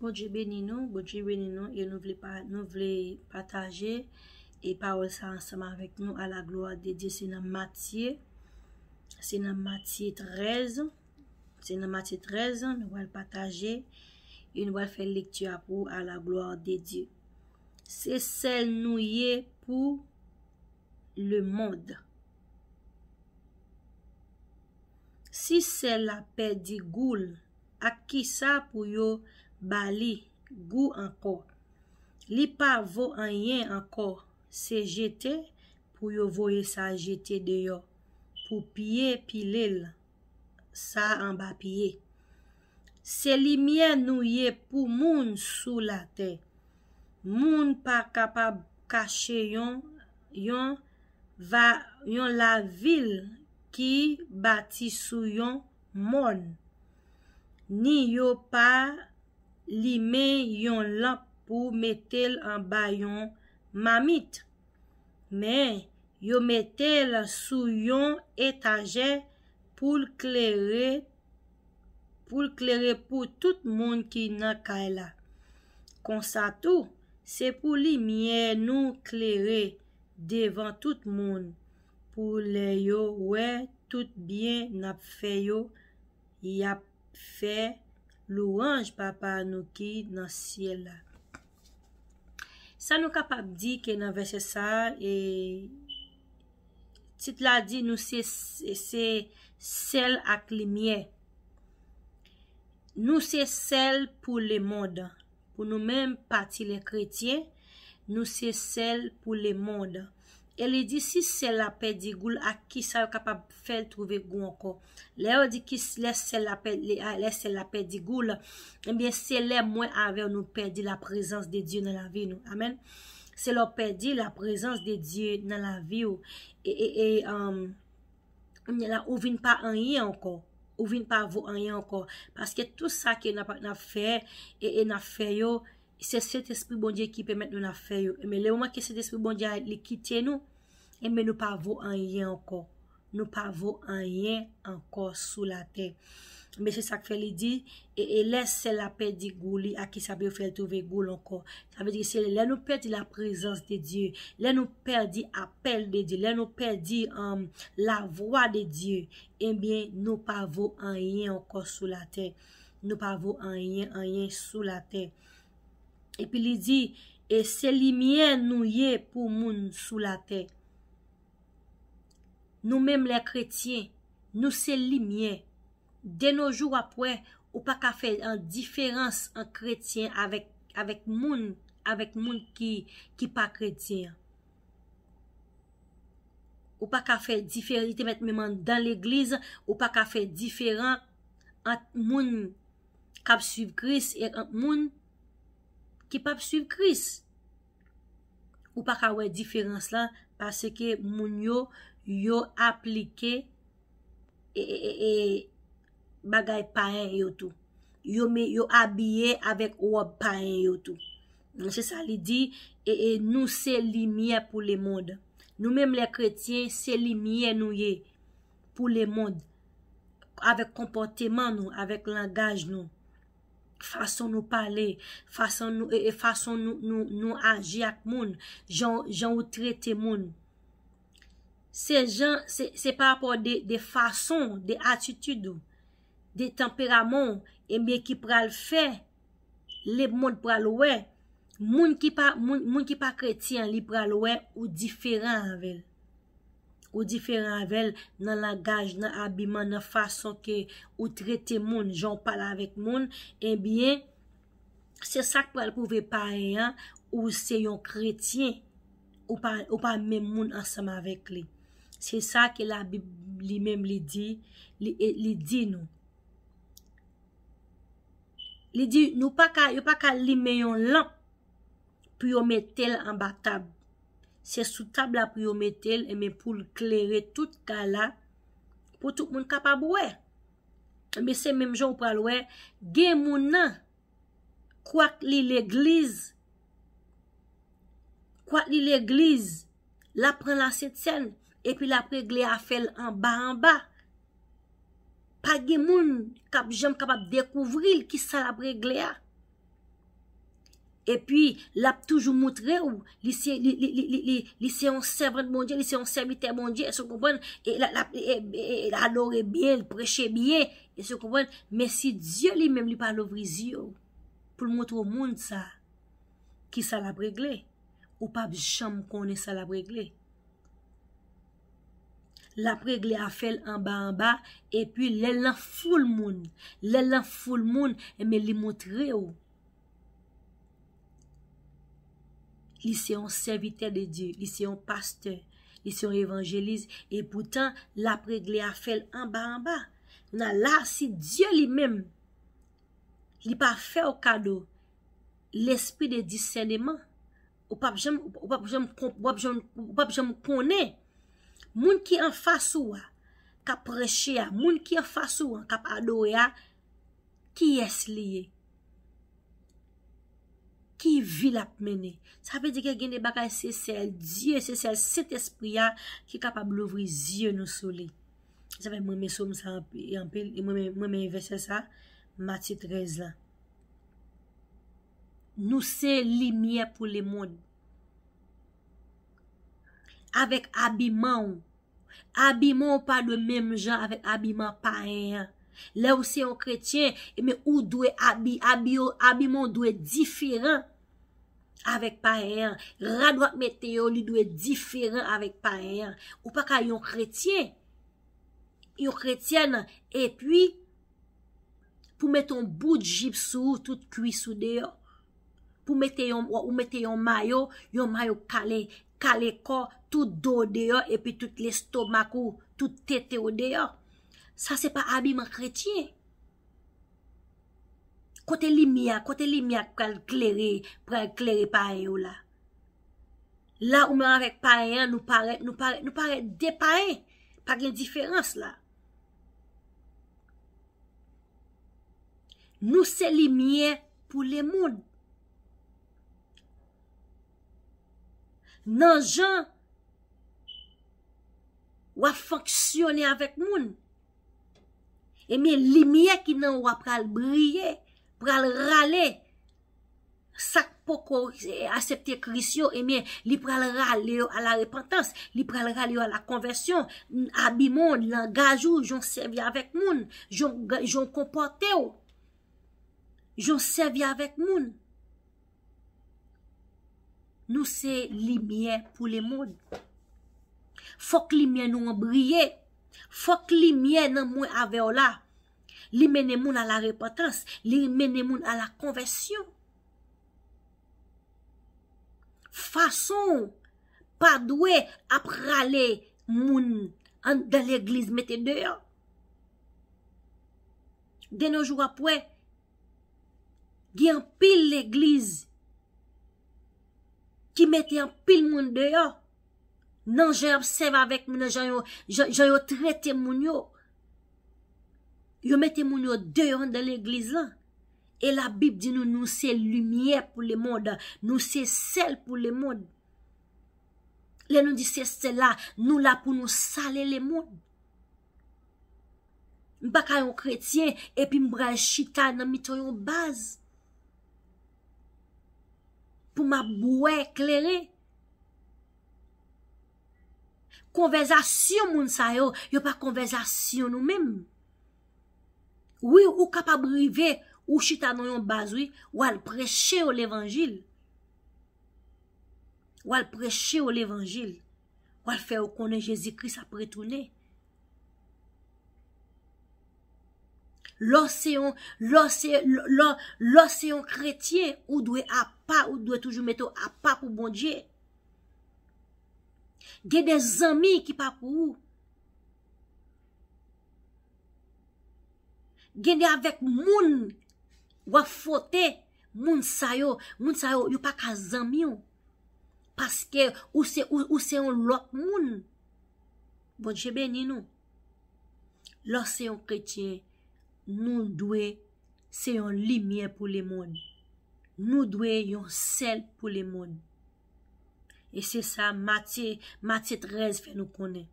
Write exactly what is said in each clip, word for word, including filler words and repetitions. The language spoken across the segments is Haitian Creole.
Bondye beni nou, Bondye beni nou, e nou vle pa, nou vle pataje e pawòl sa ansanm avèk nou. A la glwa de Dye, se nan Matye, se nan Matye trèz, se nan Matye trèz, nou pral pataje e nou pral fè lekti a pou a la glwa de Dye. Se sèl nou ye pou lemonn. Si sèl la pèdi gou l, ak kisa pou yo ba li gou ankò? Li pa vo anyen ankò, se jete pou yo voye sa jete deyò, pou pye pile l, sa anba pye. Se limyè nou ye pou moun sou latè. Moun pa kapab kache yon, yon, va, yon lavil ki bati sou yon mòn, ni yo pa limen yon lanp pou mete l anba yon mamit. Men, yo mete l sou yon etajè pou l klere, pou l klere pou tout moun ki nan kay la. Konsa tou, se pou limyè nou klere devan tout moun, pou lè yo wè tout byen n ap fè yo, y ap fè lwanj Papa nou ki nan syèl la. Sa nou kapab di ke nan vèsè sa a, e, tit la di nou se, se, se sèl ak limyè. Nou se sèl pou lemonn. Pou nou menm, pati lè kretyen, nou se sèl pou lemonn. E li di, si sèl la pèdi gou l, ak kisa yo kapab fè l twouve gou ankò? Lè yo di ki s-, lè sèl la pè-, lè, lè sèl la pèdi gou l, ebyen, se lè mwen avè w nou pèdi la prezans de Dye nan lavi nou. Amèn. Se lè w pèdi la prezans de Dye nan lavi w. E, e, e, um, kounye a la, ou vin pa anyen ankò. Ou vin pa vo anyen ankò. Paske tout sa ke n ap, n ap fè, e, e n ap fè yo, se Sentespri Bondye ki pèmèt nou n ap fè yo. Men lè moman ke Sentespri Bondye a, li kite nou, enben nou pa vo anyen ankò. Nou pa vo anyen ankò sou latè. Men se sa k fè li di, e, e lè sèl la pèdi gou li, ak kisa pou yo fè l twouve gou l ankò? Sa vle di se lè nou pèdi la prezans de Dye, lè nou pèdi apèl de Dye, lè nou pèdi, um, lavwa de Dye, ebyen, nou pa vo anyen ankò sou latè. Nou pa vo anyen, anyen sou latè. Epi li di, e se limyè nou ye pou moun sou latè. Nou menm lè kretyen, nou se limyè. De nos jours, w ap wè, ou pa ka fè an diferans an kretyen avèk, avèk moun, avèk moun ki, ki pa kretyen an. Ou pa ka fè diferans, li te mèt menm anndan legliz, ou pa ka fè diferan ant moun k ap swiv Kris e ant moun ki p ap swiv Kris. Ou pa ka wè diferans lan, paske moun yo, yo aplike e, e, e, e, bagay payen yo tou. Yo me, yo abiye avèk wòb payen yo tou. Se sa li di, e, e nou se limyè pou lemonn. Nou menm lè kretyen, se limyè nou ye pou lemonn. Avèk konpòteman nou, avèk langaj nou, fason nou pale, fason nou, e, e fason nou, nou, nou aji ak moun, jan, jan ou trete moun. Se jan, se, se pa rapò de, de fason, de atitid ou, de tanperaman w, ebyen ki pral fè lemonn pral wè. Moun ki pa, moun, moun ki pa kretyen an, li pral wè ou diferan avè l. Ou diferan avè l nan langaj, nan abiman, nan fason ke ou trete moun, jan w pale avèk moun, ebyen, se sa k pral pwouve payen an ou se yon kretyen. Ou pa, ou pa menm moun ansanm avèk li. Se sa ke Labib li menm li di, li, li di nou. Li di, nou pa ka, yo pa ka limen yon lanp pou yo mete l anba tab. Se sou tab la pou yo mete l, enben pou l klere tout kay la, pou tout moun kapab wè. Enben se menm jan ou pral wè, gen moun nan, kwak li legliz, kwak li legliz, l ap pran lasentèn, epi l ap regle afè l anba anba. Pa gen moun k ap janm kapab dekouvri l, kisa l ap regle a. Epi, l ap toujou montre w, li se, li, li, li, li, li, li se yon sèvant Bondye, li se yon sèvitè Bondye, èske w konprann? E l ap, l ap, e, e, e, l adore byen, l preche byen, èske w konprann? Men si Dye li menm, li pa louvri zye w pou l montre w moun sa, ki sa l ap regle? Ou p ap janm konnen sa l ap regle. L ap regle afè l anba anba, epi lè l nan foul moun, lè l nan foul moun, enben li montre w. Li se yon sèvitè de Dye, li se yon pastè, li se yon evanjelis, e poutan, l ap regle afè l anba anba. Kounye a la, si Dye li menm, li pa fè w kado lespri de disèneman, ou p ap janm, ou p ap janm konp-, ou p ap janm, ou p ap janm konnen moun ki anfas ou a, k ap preche a, moun ki anfas ou an, k ap adore a, kiyès li ye? Ki vi l ap mennen? Sa vle di ke gen de bagay se sèl Dye, se sèl Sentespri a ki kapab louvri zye nou sou li. Sa fè mwen renmen sòm sa anpi-, anpil, e mwen renmen, mwen renmen vèsè sa, Matye trèz la. Nou se limyè pou lemonn. Avèk abiman w, abiman w pa dwe menm jan avèk abiman payen an. Lè w se yon kretyen, ebyen, ou dwe abi-, abi-, abiman w dwe diferan avèk payen an. Rad w ap mete yo, li dwe diferan avèk payen an. Ou pa ka yon kretyen, yon kretyèn, epi pou mete yon bout jip sou ou, tout kwis ou deyò. Pou mete yon, ou mete yon mayo, yon mayo kale, kale kò, tout do w deyò, epi tout lestomak ou, tout tete w deyò. Sa se pa abiman kretyen. Kote limyè a, kote limyè a k pral klere, pral klere payen yo la? La ou menm avèk payen an, nou parèt, nou parèt, nou parèt de payen. Pa gen diferans la. Nou se limyè pou lemonn. Nan jan w ap fonksyone avèk moun, ebyen, limyè ki nan ou a pral briye, pral rale. Sa k poko, eh, aksepte Kris yo, ebyen, li pral rale yo a la repantans, li pral rale yo a la konvèsyon. Abiman w, langaj ou, jan w sèvi avèk moun, jan w, jan w konpòte w, jan w sèvi avèk moun. Nou se limyè pou lemonn. Fòk limyè nou an briye. Fòk limyè nan mwen avè w la, li mennen moun a la repantans, li mennen moun a la konvèsyon. Fason w pa dwe ap rale moun anndan legliz mete deyò. De nos jours, w ap wè, gen anpil legliz ki mete anpil moun deyò. Nan jan y ap sèvi avèk moun, nan jan yo, jan, jan yo trete moun yo. Yo mete moun yo deyò anndan legliz lan. E Labib di nou, nou se limyè pou lemonn, nou se sèl pou lemonn. Lè nou di se sèl la, nou la pou nou sale lemonn. M pa ka yon kretyen epi m pral chita nan mitan yon baz pou m ap bwè kleren. Konvèzasyon moun sa yo, yo pa konvèzasyon nou menm. Wi, ou kapab rive, ou chita nan yon baz, wi, w al preche yo levanjil. W al preche yo levanjil. W al fè yo konnen Jezi Kris ap retounen. Lè w se yon, lè w se, lè, lè, lè w se yon kretyen, ou dwe apa, ou dwe toujou mete w apa pou Bondye. Gen de zanmi ki pa pou ou. Gen de avèk moun w ap fwote, moun sa yo, moun sa yo, yo pa ka zanmi w. Paske ou se, ou, ou se yon lòt moun. Bondye beni nou. Lè w se yon kretyen, nou dwe se yon limyè pou lemonn. Nou dwe yon sèl pou lemonn. E se sa Matye, Matye trèz fè nou konnen.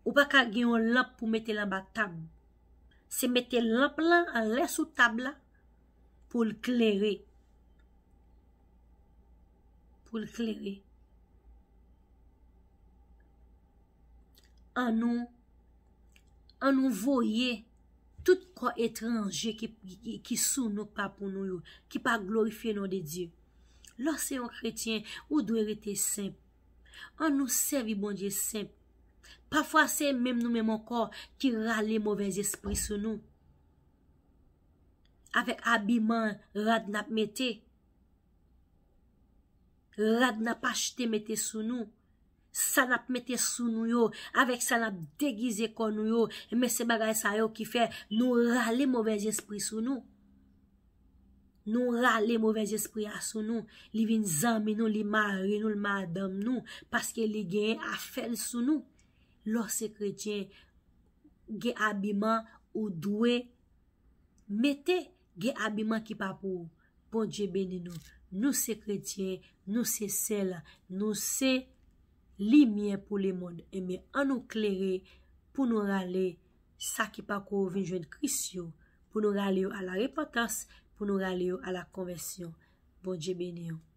Ou pa ka gen yon lanp pou mete l anba tab. Se mete lanp lan anlè sou tab la pou l klere. pou l klere. Annou, annou voye tout kò etranje ki, ki, ki sou nou, ki pa pou nou yo, ki pa glorifye non de Dye. Lè w se yon kretyen, ou dwe rete senp. Annou sèvi Bondye senp. Pafwa, se menm nou menm ankò ki rale movèzespri sou nou. Avèk abiman rad n ap mete, rad n ap achte mete sou nou, sa n ap mete sou nou yo, avèk sa n ap degize kò nou yo, men se bagay sa yo ki fè nou rale movèzespri sou nou. Nou rale movèzespri a sou nou. Li vin zanmi nou, li mari nou, li madanm nou, paske li genyen afè l sou nou. Lè w se kretyen, gen abiman ou dwe mete, gen abiman ki pa pou ou. Bondye beni nou. Nou se kretyen, nou se sèl, nou se limyè pou lemonn. Ebyen, annou klere pou nou rale sa ki pako vin jwenn Kris yo, pou nou rale yo a la repantans, pou nou rale yo a la konvèsyon. Bondye beni w.